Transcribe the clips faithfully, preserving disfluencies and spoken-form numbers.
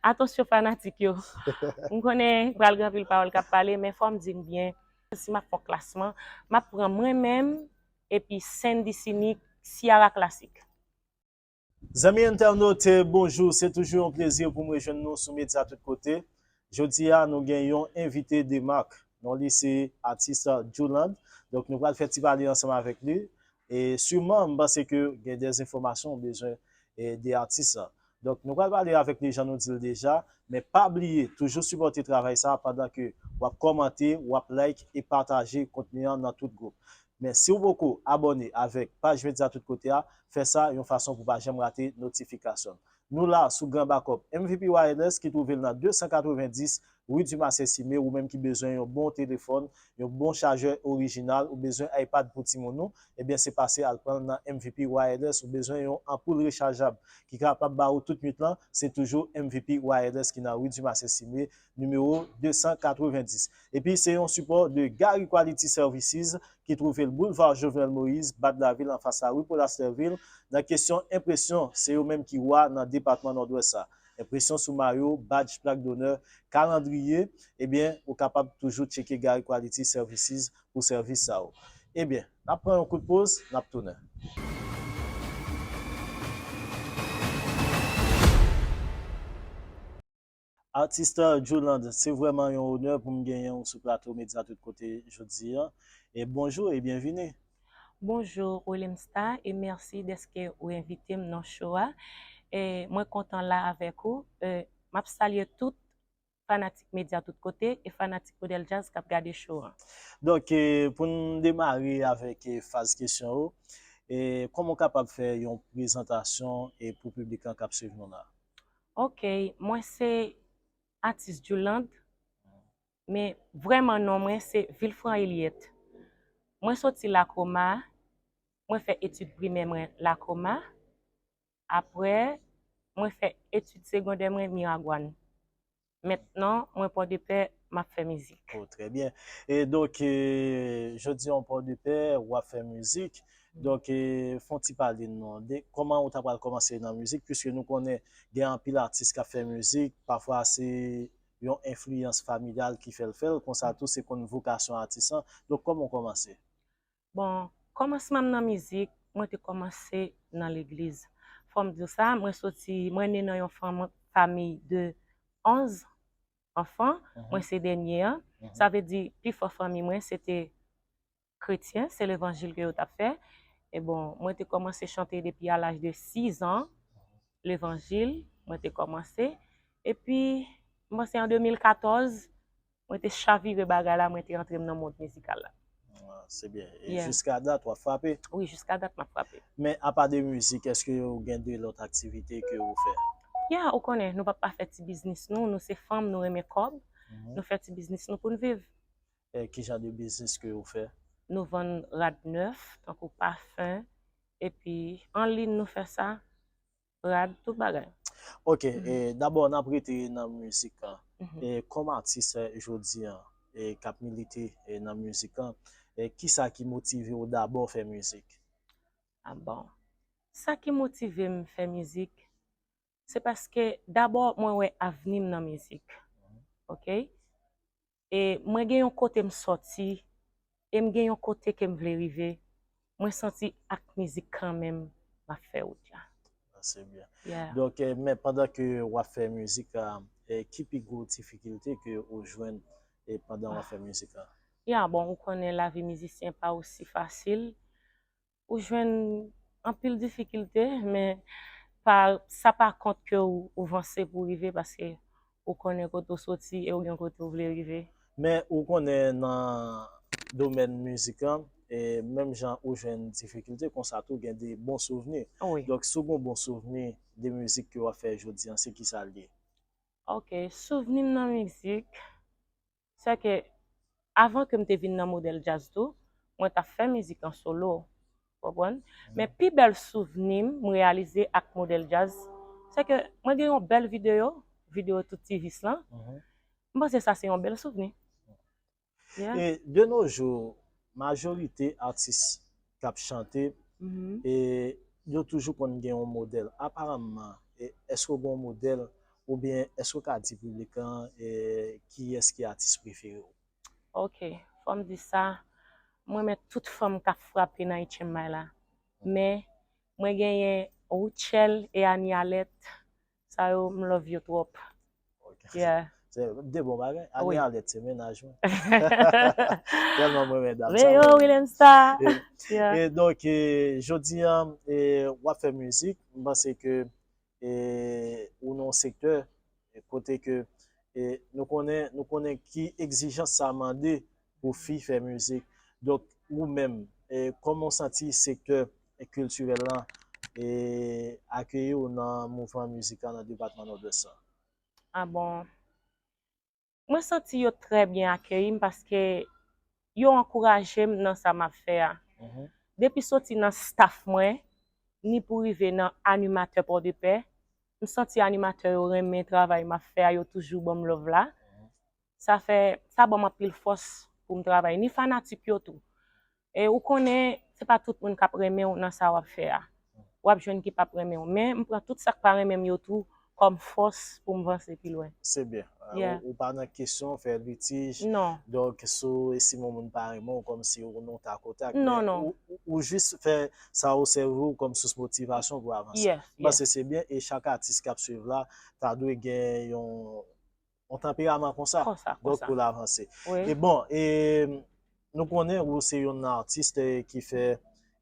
Atansyon fanatik yo. M konnen pral gen anpil pawòl k ap pale, men fò m di n byen. Si m ap fè yon klasman, m ap pran mwen menm epi Sandy Cynic, Ciara Classic. Zanmi entènot, bonjou. Se toujou yon plezi pou m rejwenn nou sou Medya Tout Kote. Jodi a, nou gen yon envite de mak. Non li se atis Juland. Donk, nou pral fè ti pale ansanm avèk li. E siman, m panse ke gen de enfòmasyon ou bezwen e, de atis la. Donk, nou pral pale avèk li jan nou di l deja, men pa bliye, toujou sipòte travay sa a pandan ke w ap kòmante, w ap like e pataje kontni an nan tout gwoup. Men si w poko abòne avèk paj Medya Tout Kote a, fè sa yon fason pou w pa janm rate notifikasyon. Nou la sou Gran Bakòp M V P Wireless ki twouve l nan de san katrevenndis Rue du Marcel Cimé, ou menm ki bezwen yon bon telefòn, yon bon chajè orijinal, ou bezwen iPad pou timoun ou, ebyen se pase al pran l nan M V P Wireless, ou bezwen yon anpoul rechajab ki kapab ba ou tout nwit lan, se toujou M V P Wireless ki nan Rue du Marcel Cimé, nimewo de san katrevenndis. Epi se yon sipò de Gary Quality Services ki twouve l Boulevard Jovenel Moïse, Bad Lavil, anfas la Rue Paul Asterville. Nan kesyon enpresyon, se yo menm ki wa nan depatman Nòdwès la. Enpresyon sou mayo, badj, plak donè, kalandriye, ebyen, ou kapab toujou tcheke Gary Quality Services pou sèvis sa yo. Ebyen, n ap pran yon kout poz, n ap tounen. Atis Juland, se vrèman yon onè pou m genyen w sou plato Medya Tout Kote jodi a. E bonjou e byenvini. Bonjou, Willemstar, e mèsi dèske ou envite m nan show a. E mwen kontan la avèk ou. E m ap salye tout fanatik Medya Tout Kote e fanatik Modèl Djaz k ap gade show an. Donk, e, pou n demare avèk e, faz kesyon yo, e, kòman w kapab fè yon prezantasyon e, pou piblik lan k ap swiv nou la? Ok, mwen se atis Juland, men vrèman non mwen se Vilfran Eliette. Mwen soti Lakoma, mwen fè etid primè mwen Lakoma, apre mwen fè etid segondè mwen Miragwàn. Mentnan, mwen Pòdepè, m ap fè mizik. Oh, trè byen. E donk, e, jodi a w Pòdepè, w ap fè mizik. Donk, e, fè yon ti pale n non de kòman ou ta pral kòmanse nan mizik, piske nou konnen gen anpil atis k ap fè mizik, pafwa se yon enfliyans familyal ki fè l fè l, konsa tou se konn vokasyon atis lan. Donk, kòman w kòmanse? Bon, kòmansman m nan mizik, mwen te kòmanse nan legliz. Fò m di w sa, mwen soti, mwen ne nan yon fanm, fanmiy de onz anfan, mwen se dènye an. Sa vle di, pi fò fanmi mwen, se te kretyen, se levanjil ke yo t ap fè. E bon, mwen te kòmanse chante depi a laj de sis an, levanjil, mwen te kòmanse. Epi, m panse an de mil katòz, mwen te chavire bagay la, mwen te antre m nan mond mizikal la. Ah, se byen. E jiska dat, w ap frape? Wi, jiska dat, m ap frape. Men apa de mizik, èske ou gen de lòt aktivite ke ou fè? Ya, ou konnen, nou p ap pa fè ti biznis nou, nou se fanm, nou renmen kòb, nou fè ti biznis nou pou n viv. E ki jan de biznis ke ou fè? Nou vann rad nèf, tankou pafen, epi an liy nou fè sa, rad, tout bagay. Ok, e, dabò n ap rete nan mizik lan. E, kòm atis e, jodi an, e, k ap milite e, nan mizik lan, e, kisa ki motive w dabò fè mizik? Ah bon. Sa ki motive m fè mizik, se paske dabò mwen wè avni m nan mizik. Ok? E mwen gen yon kote m sòti, e m gen yon kote ke m vle rive. Mwen santi ak mizik kanmenm, m ap fè wout la. Ah, se byen. Donk, e, men pandan ke w ap fè mizik la, e, ki pi gwo difikilte ke ou jwenn e, pandan w ap fè mizik la? Ya, bon, ou konnen lavi mizisyen pa osi fasil. Ou jwenn anpil difikilte, men pa, sa pa kont ke ou, ou vanse pou rive paske ou konnen kote ou soti e ou gen kote ou vle rive. Men ou konnen nan domèn mizik lan, e menm jan ou jwenn difikilte, konsa tou gen de bon souvni. Donk, si w gen bon souvni de mizik ke w ap fè jodi an, se kisa l ye? Ok, souvni m nan mizik, se ke avan ke m te vin nan modèl djaz tou, mwen t ap fè mizik an solo, w konprann? Men pi bèl souvni m, m reyalize ak modèl djaz, se ke mwen gen yon bèl videyo, videyo Tout Tivis lan. M panse sa se yon bèl souvni. E de nos jours, majorite atis k ap chante, e yo toujou konn gen yon modèl. Aparamman, e èske w gen yon modèl oubyen èske w ka di piblik lan, e, kiyès ki atis prefere w? Ok, fò m di sa, mwen renmen tout fanm k ap frape nan H M I la. Men, mwen genyen Rutshelle e Annie Alette, sa yo, m love yo twòp. Ok. Yeah. Se de bon bagay. Ani Alèt se mennaj mwen. Tèlman mwen renmen dam sa. Reyo Willemstar. Yeah. E donk, e, jodi an, e, w ap fè mizik. M panse ke, e, ou nan yon sektè, e, kote ke, e, nou konnen, nou konnen ki egzijans sa mande pou fi fè mizik. Donk, ou menm, e, kòman w santi sektè kiltirèl lan, e, akeyi w nan mouvman mizik la nan depatman Nòdwès lan? Ah bon. Mwen santi yo trè byen akeyi m paske yo ankouraje m nan sa m ap fè a. Depi soti nan staff mwen, ni pou rive nan animatè Pòdepè, m santi animatè yo renmen travay m ap fè a, yo toujou ban m love la. Sa fè, sa ban m anpil fòs pou m travay, ni fanatik yo tou. E ou konnen, se pa tout moun k ap renmen w nan sa w ap fè a. W ap jwenn ki p ap renmen w. Men m pran tout sa k pa renmen m yo tou kòm fòs pou m vanse pi lwen. Se byen. Yeah. Ou, ou pa nan kesyon fè litij. Non. Donk, si w estime yon moun pa renmen w, kòmsi ou nan takotak. Non, Men non. Ou, ou, ou jis fè sa ou sèvi w kòm sous motivasyon pou avanse. Yes, M panse yes. Se byen e chak atis k ap swiv la ta dwe gen yon, yon tanperaman konsa. Konsa, Donk konsa. Pou l avanse. Wi. E bon, e, nou konnen ou se yon atis, e, ki fè,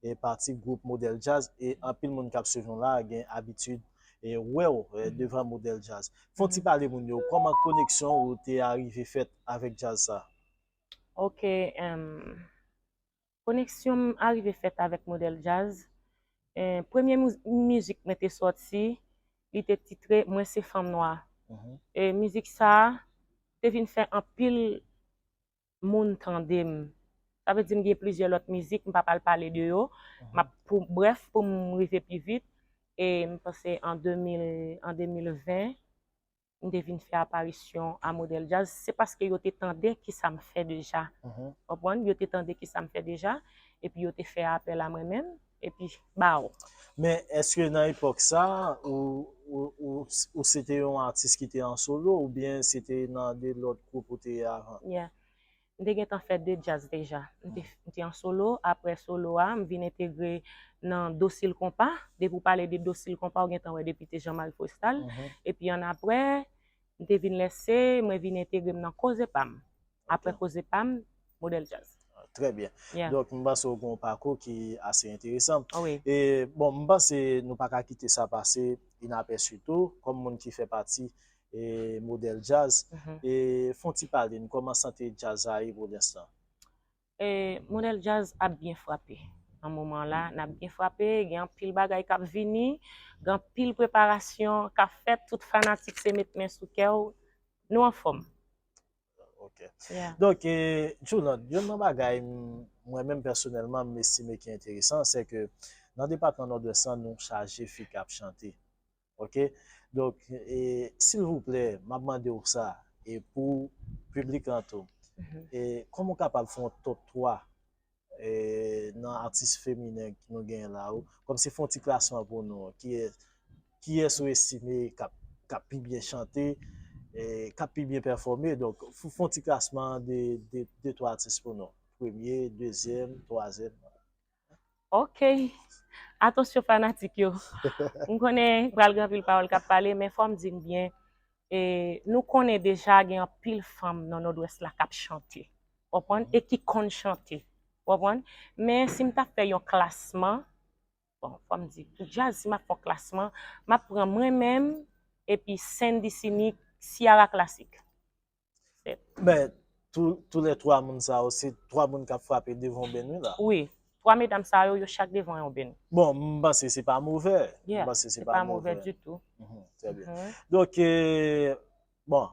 e, pati gwoup Modèl Djaz e anpil moun k ap swiv nou la gen abitid, e, wè w, e, devan Modèl Djaz. Fè w ti pale moun yo, kòman koneksyon ou te arive fèt avèk djaz sa? Ok, em, koneksyon m arive fèt avèk Modèl Djaz. E, premye miz- mizik mwen te sòti, li te titre Mwen se fanm nwa. Mhm. E mizik sa a te vin fè anpil moun tande m. Sa vle di m gen plizyè lòt mizik, m pa pral pale de yo. M ap pou brèf pou m rive pi vit. E m panse an de mil, an de mil ven, m te vin fè aparisyon a Modèl Djaz. Se paske yo te tande ki sa m fè deja. Mhm. Konprann? Yo te tande ki sa m fè deja. Epi yo te fè apèl a mwen menm. Epi, baw. Men èske nan epòk sa, ou, ou, ou, ou se te yon atis ki te an solo, oubyen se te nan de lòt gwoup ou te ye avan? Yeah. M te gentan fè de djaz deja. M te, m te an solo, apre solo a, m vin entegre nan Dosil Konpa. Depi w pale de Dosil Konpa, ou gentan wè depite Jean Marie Forestal. Mhm. Epi annapre, m te vin lèse, mwen vin entegre m nan Koze Pa M. Apre Ok. Koze Pa M, Modèl Djaz. Trè byen. Yeah. Donk, m panse w gen yon pakou ki ase enteresan. Ah wi. E, bon, m panse nou pa ka kite sa pase inapèsi tou, kòm moun ki fè pati, e, Modèl Djaz. Mhm. E, fè w ti pale n, kòman sante djaz la ye pou lenstan? E, Modèl Djaz ap byen frape. Nan moman la, n ap byen frape, gen anpil bagay k ap vini, gen anpil preparasyon k ap fèt, tout fanatik se met men sou kè w, nou anfòm. Ok. Yeah. Donk, e, Djoulande, youn nan bagay m, mwen menm pèsonèlman, m estime ki enteresan, se ke nan depatman Nòdwès lan, nou chaje fi k ap chante. Ok? Donk, e, silvouplè, m ap mande w sa, e pou piblik lan tou, Mhm. e, kòman w kapab fè yon top twa, e, nan atis feminen nou genyen la, ou, kòmsi fè yon ti klasman pou nou, kiyès, kiyès ou estime k ap, k ap pi byen chante, e, k ap pi byen pèfòme, donk, fè, fè yon ti klasman de, de, de twa atis pou nou. Premye, dezyèm, twazyèm. Ok. Atansyon fanatik yo. M konnen pral gen anpil pawòl k ap pale, men fò m di n byen, e, nou konnen deja gen anpil fanm nan Nòdwès la k ap chante. Konprann? E ki konn chante. Konprann? Men si m ta fè yon klasman, bon, fò m di, pou djaz, si m ap fè yon klasman, m ap pran mwen menm, epi Sandy Cynic, Ciara Classic. Men, tou, tou lè twa moun sa yo, se twa moun k ap frape devan yon beny wi la. Wi, twa medam sa yo, yo chak devan yon beny. Bon, m panse se pa movè. Yeah, M panse se se pa pa movè movè. Ditou. Mhm, trè byen. Mhm. Donk, e, bon,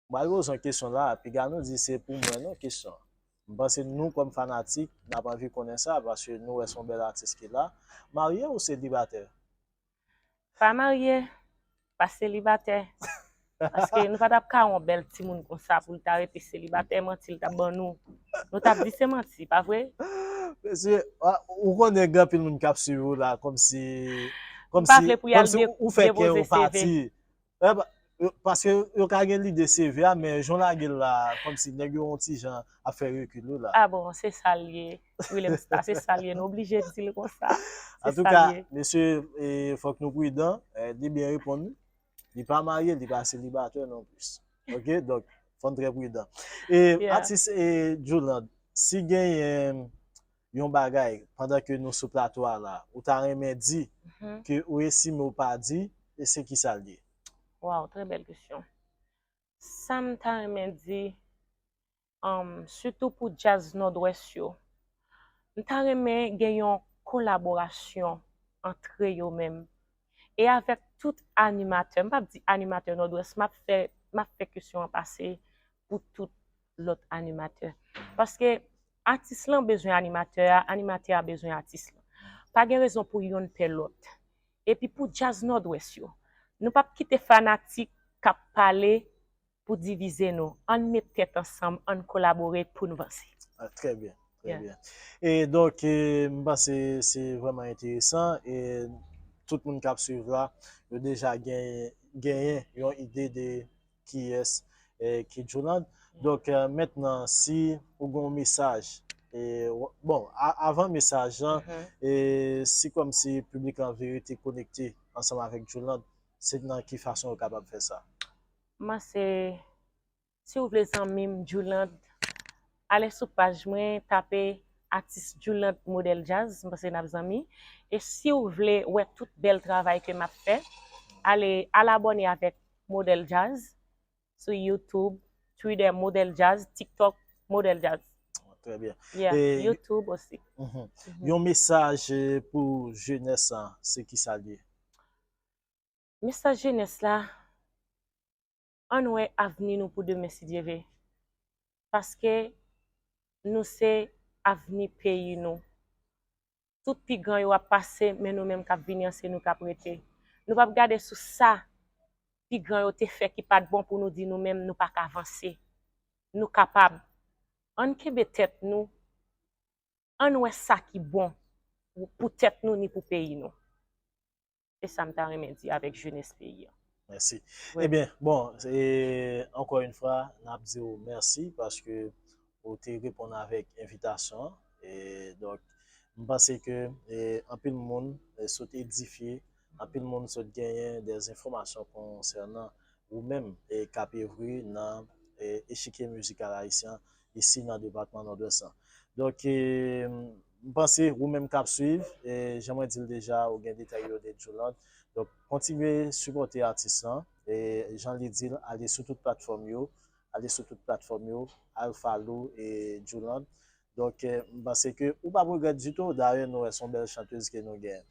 m pral poze yon kesyon la, piga nou di se pou mwen non kesyon. M panse nou kòm fanatik, n ap anvi konnen sa, paske nou wè se yon bèl atis ki la. Marye ou selibatè? Pa marye, pa selibatè. Paske nou pa t ap ka wè yon bèl timoun konsa pou l ta rete selibatè, manti l t ap ban nou. Nou t ap di se manti, pa vre? Mesye, a, ou konnen gen anpil moun k ap swiv ou la, kòmsi, M pa kòmsi, vle pou y al kòmsi de- ou fè kè depoze ou pati. C V. Eh, pa- yo- paske yo ka gen lide se vre a, men jan w lage l la, kòmsi nèg yo yon ti jan ap fè rekil wi la. Ah bon, se sa l ye. Willemstar, se sa l ye. Nou oblije di l konsa. Se sa l ye. Antouka, mesye, eh, fòk nou pridan. Eh, li byen reponn. Li pa marye, li pa selibatè non plis. Ok, donk, fò n trè pridan. E Yeah. Atis e Djouland, si genyen yon bagay pandan ke nou sou plato a la, ou ta renmen di Mhm. ke ou esime ou pa di, e se ki sa l ye? Wow, trè bèl kesyon. Sa m ta renmen di, um, sitou pou djaz Nòdwès yo, m ta renmen gen yon kolaborasyon antre yo menm. E avèk tout animatè, m p ap di animatè Nòdwès, m ap fè, m ap fè kesyon an pase pou tout lòt animatè. Paske atis lan bezwen animatè a, animatè a bezwen atis lan. Pa gen rezon pou yonn pè lòt. Epi pou djaz Nòdwès yo, nou p ap kite fanatik k ap pale pou divize nou. Ann met tèt ansanm, ann kolabore pou n vanse. Ah, trè byen, trè Yeah. byen. E donk, eh, m panse se vrèman enteresan. E tout moun k ap swiv la, yo deja gen- genyen yon ide de kiyès eh, ki Djouland. Donk, eh, mentnan, si ou gen yon mesaj, eh, w- bon, a- avan mesaj lan, Mhm. eh, si kòmsi piblik lan vle rete konekte ansanm avèk Djouland, se nan ki fason yo kapab fè sa? Mwen se, si w vle zanmi m Djouland, ale sou paj mwen, tape atis Djouland Modèl Djaz, m panse n ap zanmi. E si w vle wè tout bèl travay ke m ap fè, ale al abòne avèk Modèl Djaz sou YouTube, Twitter Modèl Djaz, TikTok Modèl Djaz. Trè byen. Yeah, E- YouTube osi. Mhm. Yon mesaj eh, pou jenès lan, se ki sa l ye? Mesaj jenès la, ann wè avni nou pou demen si Dye vle. Paske nou se avni peyi nou. Tout pi gran yo ap pase, men nou menm k ap vini an, se nou k ap rete. Nou p ap gade sou sa pi gran yo te fè ki pa t bon pou nou di nou menm nou pa ka vanse. Nou kapab. Ann kenbe tèt nou, ann wè sa ki bon pou- pou tèt nou ni pou peyi nou. Se sa m ta renmen di avèk jenès peyi an. Mèsi. Wi. Ebyen, bon, e, ankò yon fwa, n ap di w mèsi paske ou te reponn avèk envitasyon an. E donk, m panse ke e, anpil moun e, sot edifye, anpil moun sot genyen de enfòmasyon konsènan ou menm e, k ap evri nan e, echikye mizikal ayisyen isi nan depatman Nòdwès lan. Donk, e, m panse ou menm k ap swiv, e, jan mwen di l deja, ou gen detay yo de Djouland. Donk, kontinye sipòte atis lan. E, jan li di l, ale sou tout platfòm yo. Ale sou tout platfòm yo. Al follow e Djouland. Donk, e, m panse ke ou p ap regrèt ditou. Dayè, nou wè se yon bèl chantez ke nou genyen.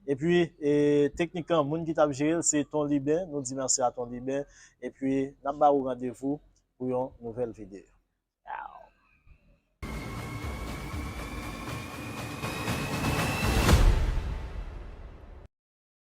Epi, e, teknik lan, moun ki t ap jere l, se Ton Liben. Nou di mèsi a Ton Liben. Epi, n ap ba ou randevou pou yon nouvèl videyo. Ciao.